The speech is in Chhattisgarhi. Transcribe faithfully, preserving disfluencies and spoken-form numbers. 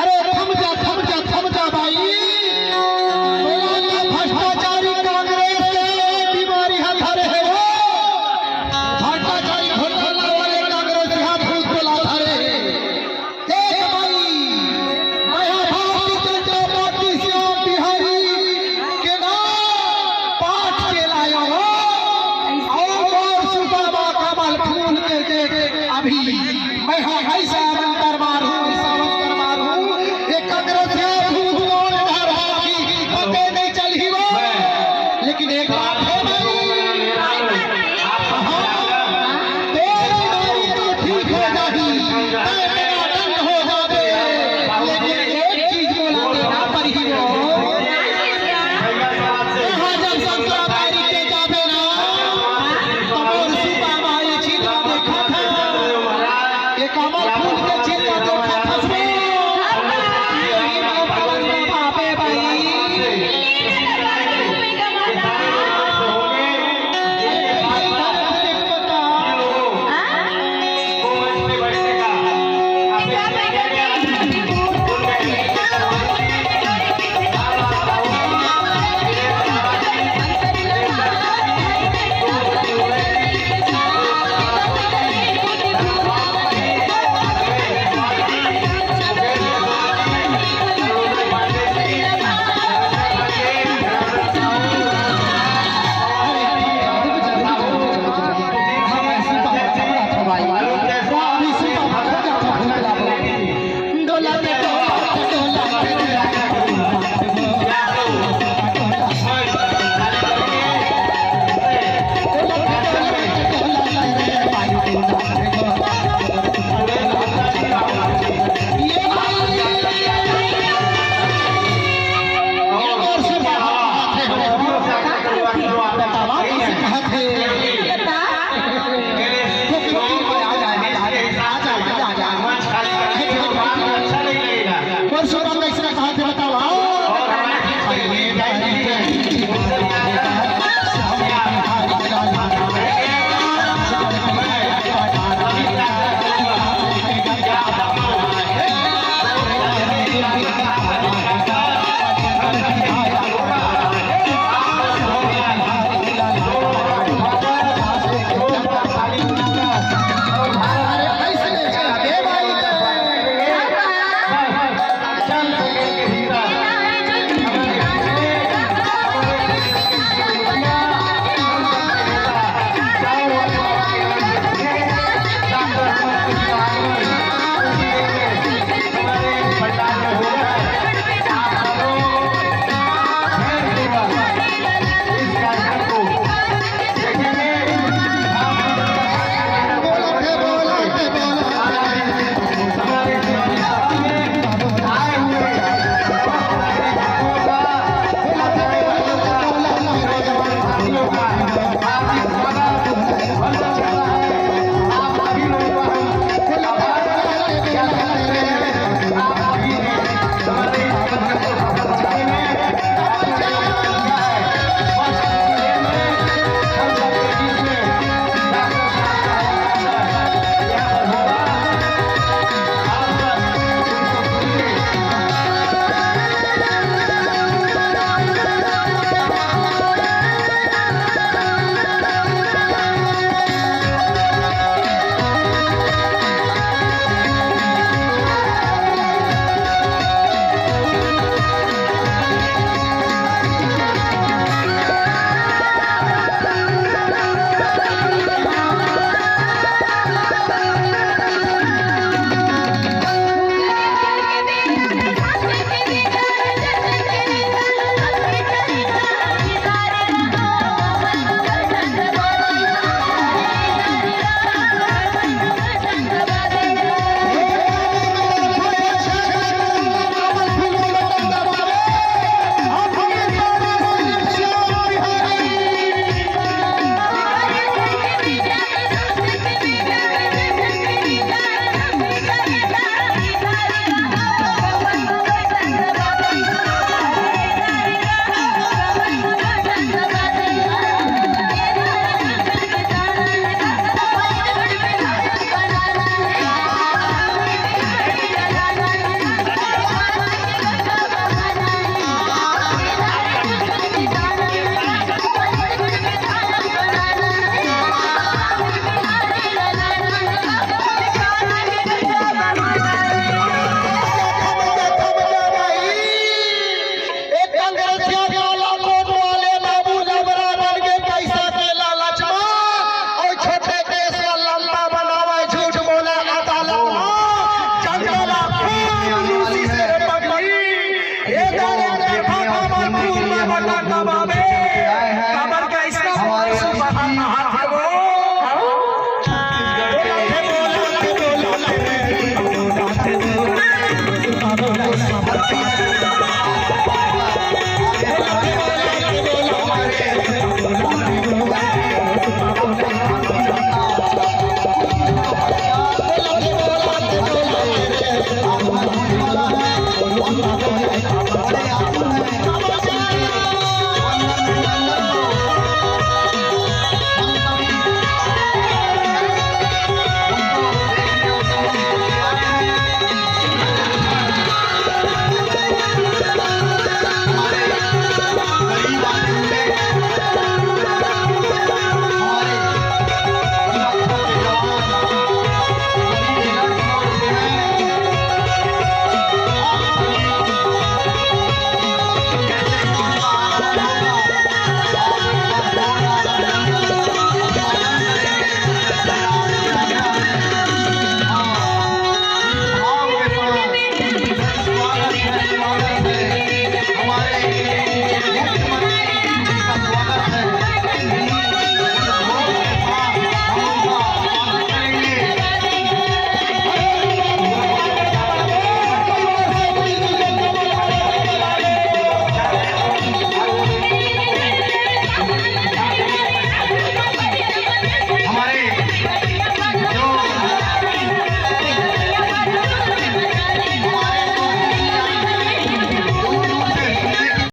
अरे थम जा, थम जा, थम जा भाई। तोला भ्रष्टाचारी कांग्रेस के बीमारी ह धरे हे वो। भ्रष्टाचारी घोटाला वाले कांग्रेस ह भूत तोला धरे हे। देख भाई, मैं भारतीय जनता पार्टी श्याम बिहारी के नाम पाठ के लाया हूँ। और मोर सुदामा कमल फूल के देख अभी मैं हा ऐसा अंतर मारू, ऐसा अंतर मारू, ये कांग्रेस के भूत कौन धर होगी, पते नहीं चलही वो। लेकिन एक बात है भाई, हाँ, तेरी बीमारी तो ठीक हो जाही, तै मेरा दंड हो जाबे, लेकिन एक चीज बोला देना पड़ही वो। यहाँ जब संतरा बारी के जाबे ना, तो मोर सुदामा ये चित्र देखा था। ये कमल फूल के चिन्ह देखा था। यही बाबा, बाबे भाई।